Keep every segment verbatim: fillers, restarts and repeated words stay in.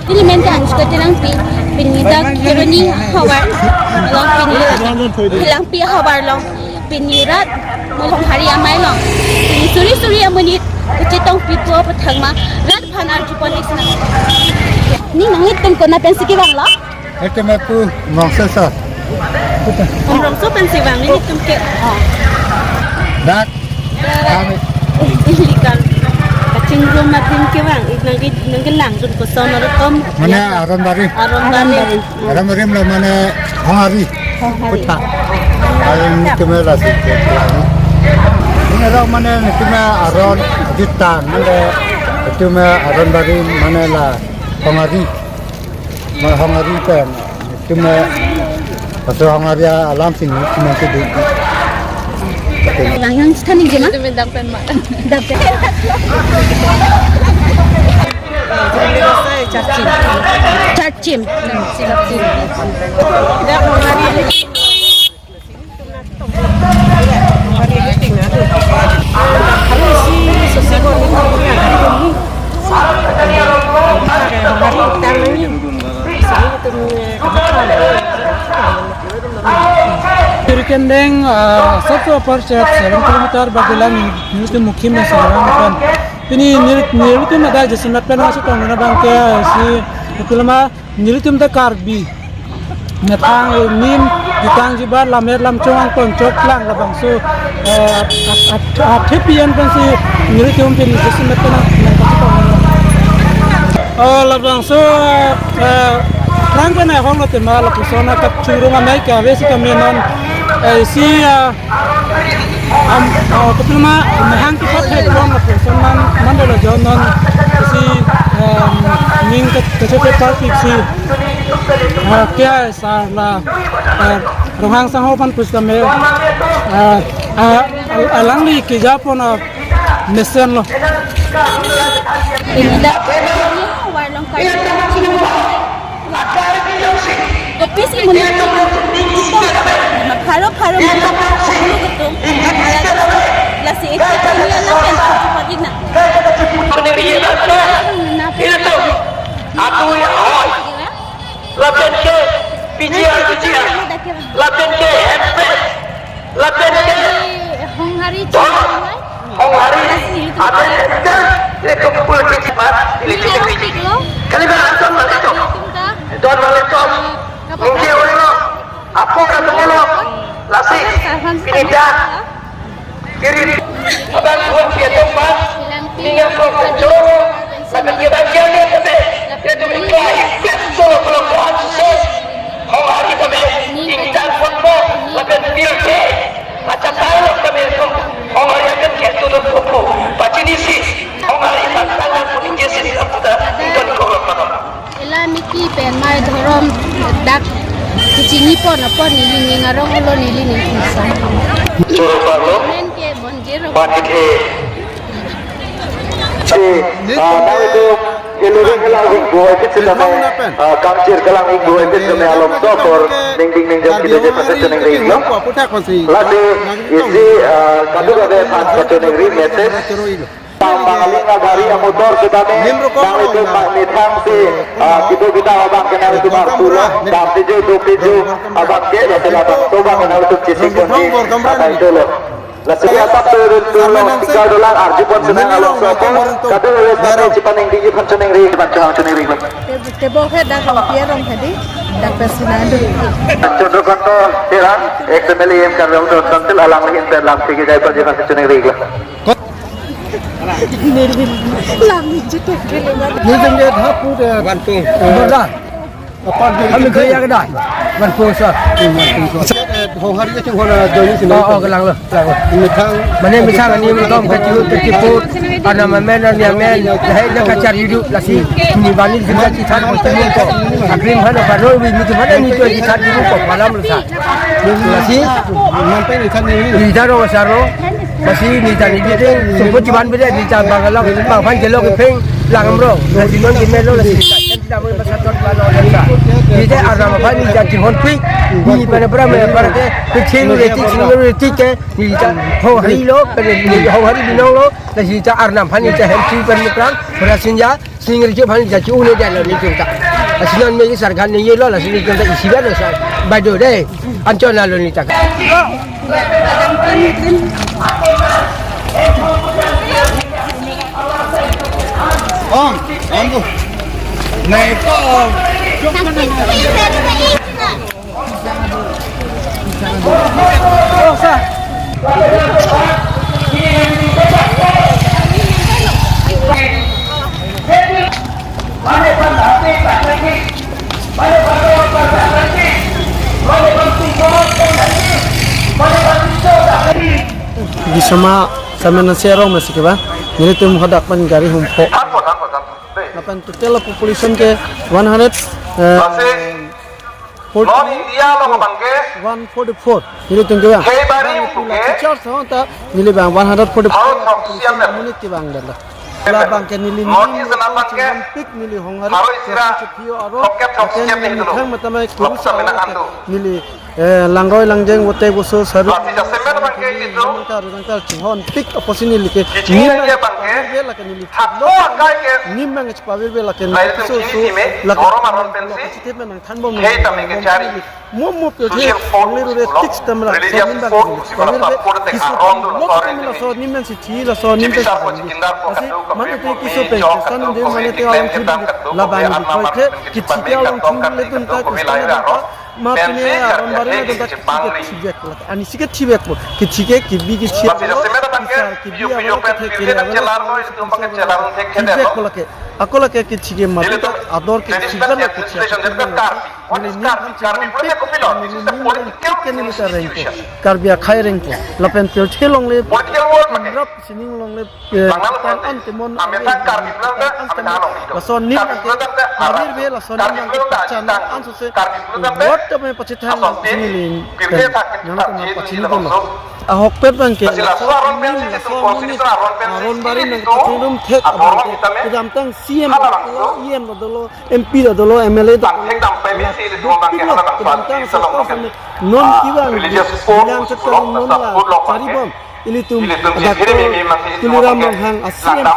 Pini mente anchot tenang pi, pini dak Keroni havar along, pini Langpi havar along, pini rat Honghari amei along, pini suri suri amonit kachetong pipo pathangma rat aphan arjupon ik sinang. Ni nanglitum konat pensi kevanglo? Eke mepu Mongso sir. Mongso pensi vang, nelitum ke. Dak. Kami. Illegal. Kachingrum adim kevang, ik nangke, nangkelangdun koson arukom. Mane Aronbari. Aronbari. Aronbari lo mane Honghari. Honghari. Kutha. Ayo nelitum lasi. Ini lo mane nelitum Aron Jitang, mane nelitum Aronbari mane la Honghari. Ma Honghari pen, nelitum, eh, paso Honghari alam sini, sini ke di. Lang yang sthani je ma? Nelitum dak pen ma. Dak pen. Charchim. Charchim. Dak Honghari. Suri kendeng, ah, sabse upper chat seven kilometer bagi lang nelitum mukim dan sekarang kan. Pini nel-, nelitum ada jasemet pen masuk tong na bangke si, itulah ma nelitum ta Karbi. Methang, eh, nim, jutang jubat, lammet lamchong angkon choklang labangso, eh, at, at, athe P M pensi nelitum pini jasemet pen nang, nang kachitong. Oh, labangso, eh, eh, rang pen ahong lo tema lapuson akap churung amei kave si kami non, eh, si, eh, Am, oh, kepi ma, mahang kipat hai belum, lapuson man, man dolo jo non, si, em, ning ke, kesepe parpik si, ah, kya hai sar la, eh, Ronghang sangho aphan pusitame, ah, ah, al-, alangli kejapon, ah, mesen lo. Ini dak, ini warlong kayu. Kopisi monit atum, pharo pharo monit atum, lasi isi kami alam pen pagi na. Atu ya hoi. Lapen ke P G R, P G R. Lapen ke hempes. Lapen ke Honghari. Honghari, ada yang dia kumpul ke cepat, ini cukup ini. Kali berlangsung balik tu. Don balik tu. Mungkin orang lo, apa kata lo, lasi, ini dah. Kiri, abang buat dia tempat, tinggal kau kacau, sampai dia bagian dia kata, dia tu ikhlas, ikhlas, solo belum buat sukses. Honghari kami ingkang football lapen field ke. Macam tahu kami itu Honghari akan ke tutup buku. Pacini si Honghari tangtangan pun injil sini kaputar. Ingkon kolok malam. Ela miki pen mai dhorom dak kecini pon apon neli ning arong ulo neli ning insan. Choro parlo. Men ke bonjero. Panik he. Si, ah, nang itu, iluring kelang ingbu, itu sudah may, ah, kangcir kelang ingbu, itu sudah may alom sokor, ning ding ning jam kita je pasal cuningri lo. Lasi, isi, ah, kadu kade pas cuningri, message. Tang pangaling nagari amutor kita me, nang itu mak nithang si, ah, kita kita abang kenal itu mak pulo, tang tujuh, dua tujuh, abang ke, ya telah bang, to bang kenal itu cisi kuning, abang itu lo. Lasi atap turun turun tiga dolar arjupon senang along sopo. Kadu wes kami cipan yang tinggi pan cuningri, pan cunang cuningri. Tebok he dak pier rong tadi, dak persinan dulu. Chandra Kanto Teron, ex M L A M Karbi Anglong Council, alang lahin pen lam tinggi jai pan jipan cuningri. Lam hijau tak kiri. Ni tinggi hapu de. Bantu. Berda. Kami kaya kedai. Wan pungsa. Honghari ke honghari doni sini. Oh, oh, kelang lo, kelang lo. Methang. Mane methang ani mekom kecil kecil put. Ana mamen ani amen. Lahai dia kacar hidup lasi. Ini bani sini cithan kami ko. Akrim hana paroi wi ni mana ni tu cithan hidup ko malam lo sa. Lasi. Sampai ni kan ni. Di daro saro. Masih ni tani di de. Sempat cuman beda ni cabang lo. Bang pan jelok peng. Langam ro. Lasi non di melo lasi. Damai masa tot pano jasa. Neli ta Arnam aphan neli ta chinghonpik. Neli pen abra me abra ke, kecheng retik, cheng retik ke, neli ta ho hari lo, pen neli ho hari binong lo, lasi ta Arnam aphan neli ta hemsi pen mukrang, pura sinja, sing rejo aphan neli ta chi-un-e dalo nelitum ta. Lasi non me sarkar neli lo, lasi nelitum ta isi ba lo sa. Bado dei, anchot na lo neli ta. Om, om bu. Nai ko. Bisama Samen nasi arong masih ke ba? Nelitum hadak pen gari humpho. Lapen total population ke one hundred, eh, forty, Non India along abang ke one forty-four. Nelitum ke ba? Khei bari Bang utu ke. Charge ho ta neli bang one hundred forty-four. Bharot throksi an. Monit ke bang dala. Labang ke neli North East neli abang ke. Pik neli honghari. Bharot isira. Chepio aro. Pocket throksi an neli neli dulu. Thang mata mai Lok kurus samena aro andu. Neli, eh, langroi langjeng vote boso saru. Lasi jasemet abang ke itu. Langkar langkar chihon pik apotsi neli ke. Kiching neli abang ke. Bela ke neli. Hako akai ke. Nim bang chepavir bela ke. Lai neli tum so chini so. Sime. Lak. Dhorom aron pensi. Chitip menang thanbom. Khei tame ke chari. Mo mo pyo social the, force only rule lo, tik stem la, religious so nim bang force lo, si bala pavir support te kisu aron lo, lo, sorry, stem la, ni. So nim bang si thi la, so nim bang si thi. Asi, mane te kisu pe, san de mane te alam thudi, la bang ni koi the, ki thi ke alam thudi le dun ta, ki stem la ta, ma pine aron bari le dun ta, ki thi ke thi bek lo. Ani si ke thi bek lo, ki thi ke, ki bi ki thi lo, ki sa, ki bi aron ke the, ki le aron, ki thi bek lo ke. Ako la ke ki thi ke mati ta, ador ke thi bek lo, ki thi ke thi bek lo. Neli nim aphan chingvang pik, neli nim aphan pik ke neli ta rengpo. Karbi akhei rengpo. Lapen pirthe longle, political world mate. Rap sining longle, eh, Bangla lo tan an temon, amethang Karbi Anglong ta, an amethang temon. Along itu. Lason nim Karbi ke, Anglong ta, Karbi Anglong ta, chana Karbi Anglong ta, ansose, Karbi Anglong ta, what ame pachethang ason te, neli pirthe pen, thak nang kita teman pachini langsung. Ahokpet bang ke, lasi laso aron pen si, laso itu aron pen si, aron bari nang itu, kachingrum thek, aron abang ke, kita me, kedamtang C M hala langsung. Dolo, E M dolo, M P dolo, M L A dolo. Bang thek dam pemi si ilitum bang ke hana bang kedamtang si salong sa loke. Non kibang religious code, bilang sekolah non la, support lo bang ke. Chari bom. Ilitum, ilitum si adak phiri mimi masi ilitum Tuliram bang ke. Ronghang asim sa.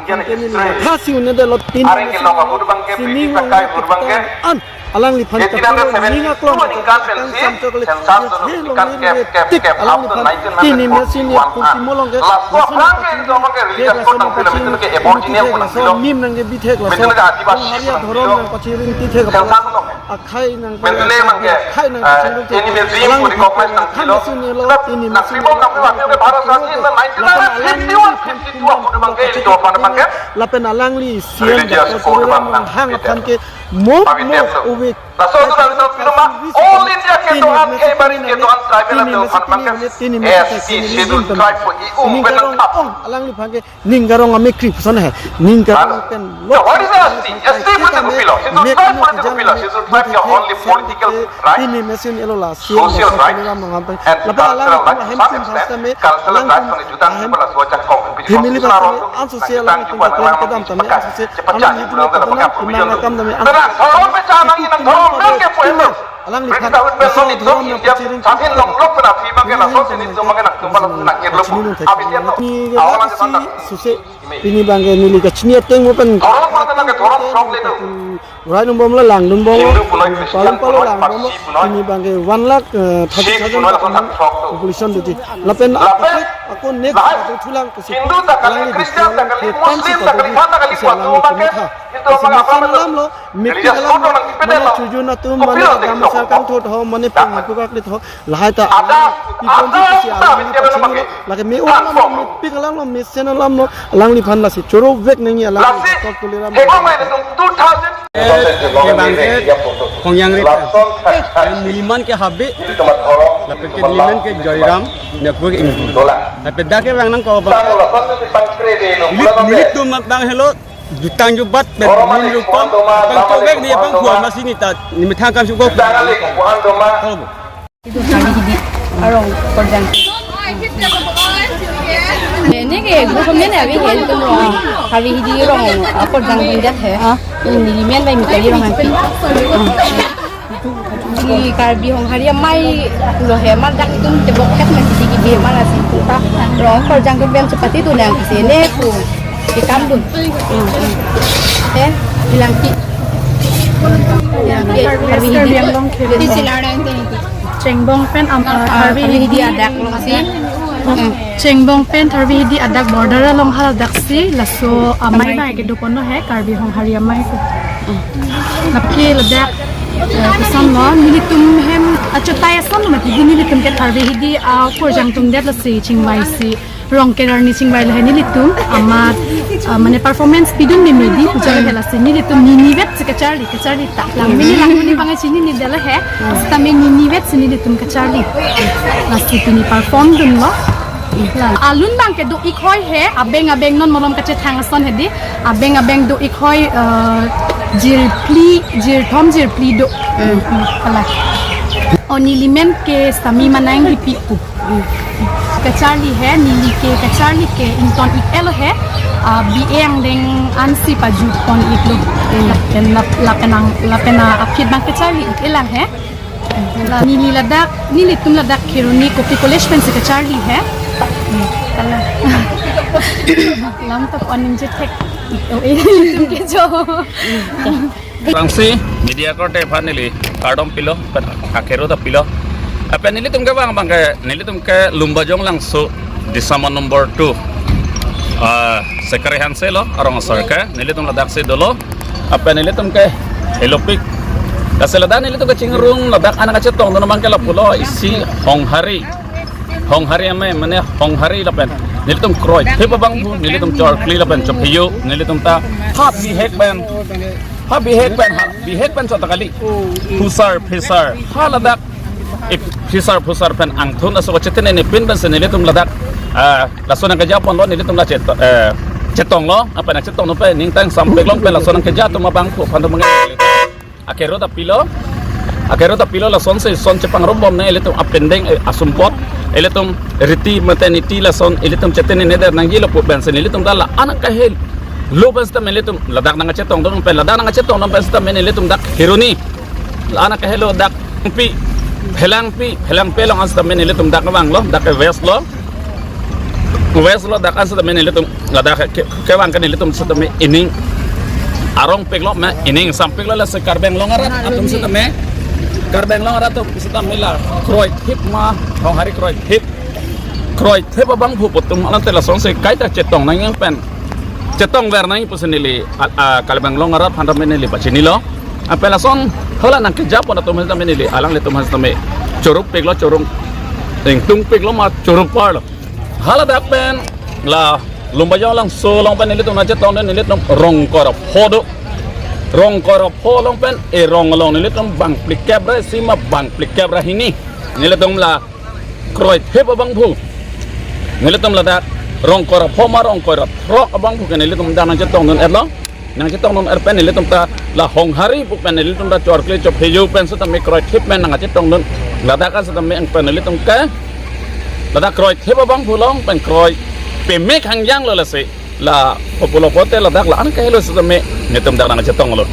Akan kami history. Khasi unne dolo tin. Areng ke neli lo kabur bang ke, sining British bang kai ke bur bang ke. An, alangliphan eighteen hundred seventy-two kapuro ning aklong aningkan akang pensi samchok le. Census dolo, tingkat kep, kep, kep, up to nineteen hundred forty-one. Laso aphrang ke ilitum bang ke religious code nangpilo, ilitum ke Aboriginal code nangpilo. Nim nangkebi thek laso. Ilitum ke Adivasi code nangpilo. Haria dhorom nangpachirinti thek laso. Census dolo. Akhei nang, mentule bang ke, akhei nang, eh, chingrum thek. Ini museum alang ko recognize nangpilo. Kham suni lo, ini nangpibom, nangpibom, nangpibom, Bharat Rajya nineteen hundred fifty-one fifty-two ako bang ke, ilitum aphan bang ke. Lapen alangli C M religious code Doctor Tuliram bang Ronghang aphan ke mo, mo, ubi. Laso tu nangpilo ma, All India ke doan, khei bari ke doan, tribal ke doan, bang ke. S T, Scheduled Tribe ko i um, ini belang garong tap. Alangliphan ke ning garong amekrip son he. Ning garong pen lo. What is S T? S T pun kupilo. Scheduled Tribe pun kupilo. Scheduled Tribe ke only political right, social right, and cultural right. Cultural right pun juta pun la socha kong. Family ba ansose alang kita kedam tame ansose. Cepat cak pulang dalam pakai provision tu. Karena kalau pecah nang inang dhorom ke punya. Alangliphan British government laso dhorom nangpachirinti thek. Swasin longlok pen aphi bang ke laso sini tum bang ke nangtum bang laso nangkirlo. Pachini thek. Abis ya to. Ni awal ke si suse pini bang ke neli kachini ateng mo pen. Dhorom bang ke dhorom frog le tu. Rai nung bom lo, lang nung bom lo. Hindu punoi, Christian punoi, Parsi punoi. Pini bang ke one lakh, eh, thirty thousand punoi, laso frog tu. Population duti. Lapen ako next lahai, ako thulang kasi. Hindu ta kali, Christian ta kali, Muslim ta kali, Pathan ta kali, kuat tu bang ke. Hindu bang ke apa betul? Mepik alam, mane chujun atum, mane gamsa kangthot ho, mane pengapukak dit ho, lahai ta alam, ipon si alam ni pachini lo, lake me-ong alam lo, mepik alam lo, mesen alam lo, alangliphan lasi choro vek nangji alang, Doctor Tuliram. Eh, ke bang ke Kongyang Rita. Eh, neliman ke Habe, lapen ke neliman ke Joyram, ne aku ke Ingbu. Lapen dak ke bang nang ko bang. Neli, nelitum bang helo. Jutang jubat, pen min rupam, pangtobek ni pangkhuam masi ni ta, ni methang kam sukok. Kalo bo. Itu kami di arong Korjang. Neli Neke group amen ave he, itum rong, Karbi Hidi rong, akorjang dundet he. Ah. Neli men bai mi kali rong api. Di Karbi Honghari Amei lo he, mar dak itum tebok ket mati di kibi mar asi itum ta rong akorjang dun pen chepatedun nangsi ne pu kekam dun. Eh, bilang ki. Bilang ki, Karbi Hidi. Di silar dan itu. Chengbong pen am, ah, Karbi Hidi adak lo si. Hmm. Chengbong pen Karbi Hidi adak border along haladak si laso amei amei bai kedo ponlo he, Karbi Honghari Amei ko. Hmm. Naki ladak, eh, koson lo, nelitum hem achotai ason lo mati di nelitum ke Karbi Hidi, ah, akorjang tungdet lo si chingvai si. Rong ke arni chingvai lahai nelitum amat, ah, mane performance pidun meme di puja ke lasi nelitum nini vet si kacharli, kacharli ta. Lang mini lang mini bang chini ni dala he. Sitame nini vet si nelitum kacharli. Lasi pini perform dunlo. Alun bang kedo ik hoi he, abeng abeng non malom kachethang ason he di. Abeng abeng do ik hoi, eh, jirphli, jirthom jirphli do. Hmm, hmm, kalang. O neli men ke sitame manang hipi pu. Kacharli he, neli ke kacharli ke ington ik-et lo he, ah, B A angdeng ansi pajut pon iklo. Hmm. Lapen, lap-, lapen ang, lapen, ah, aphi bang kacharli ik-et lang he. La neli ladak, nelitum ladak Kheroni Kopi College pensi kacharli he. Hmm, kalang. Lam top on nimje thek. Oh, eh, nelitum ke jo. Langsi media korte aphan neli kardom pilo, pen akero ta pilo. Lapen nelitum kevang abang ke, nelitum ke Lumbajong Langso, Disama number two. Ah, Sekre Hanse lo, arong asar ke, nelitum ladak si dolo. Lapen nelitum ke Helopik. Lasi ladak nelitum kachingrung, ladak anak kachetongdun abang ke lapulo, isi Honghari. Honghari Amei, mane Honghari lapen nelitum kroithip abangphu, nelitum chorkli lapen chophiyo, nelitum ta ha bihek pen, ha bihek pen, ha bihek pen chot ta kali. Phusar, phisar, haladak, eh, phisar, phusar pen angthun aso chetene ne pin pensi nelitum ladak, ah, laso nangkeja ponlo, nelitum la chet-, eh, chetonglo, lapen chetonglo pen ning tang sampek long pen laso nangkeja atum abangphu aphan atum abang akero ta pilo. Akero ta pilo, lasonsi son chepangrumbom nang ilitum apendeng, eh, asumpot. Ilitum riti mate niti lason ilitum chetene ne der nangjilo pu pensi nelitum ta la-an kahelo pen sitame ilitum ladak nangchetongdun pen, ladak nangchetongdun pen sitame ilitum dak Kheroni. La-an kahelo dak pi, Phelangpi, Phelangpi along an sitame ilitum dak vanglo, dak West lo. West lo dak an sitame nelitum ladak ke, kevang ke nelitum sitame ining arong pik lo ma ining sampik lo, lasi Karbi Anglong arat atum sitame, Karbi Anglong arat atum sitame la kroithip ma, Honghari kroithip, kroithip abangphu atum alangte lasonsi kaita chetong nangji pen, chetongver nangji pusi neli, a, a, Karbi Anglong arat aphan tame neli pachinilo. Lapen lason hala nangkeja pon atum sitame neli alanglitum sitame chorup pik lo, chorung ingtung pik lo ma chorup par lo. Haladak pen la Lumbajong Langso along pen nelitum nangchetongdun, nelitum rong kor apho do. Rong kor apho along pen, e rong along nelitum bang phlikep ra isi ma bang phlikep ra hini. Nelitum la kroithip abangphu, nelitum ladak rong kor apho ma rong kor athrok abangphu ke nelitum dak nangchetongdun-et lo. Nangchetongdun-et pen nelitum ta la Honghari pu pen nelitum ta chorkli chophiyo pen sitame kroithip pen nangchetongdun. Ladak an sitame ang pen nelitum ke ladak kroithip abangphu along pen kroi peme khangjang lo, lasi la populo pote ladak la-an kahelo sitame nelitum dak nangchetonglo.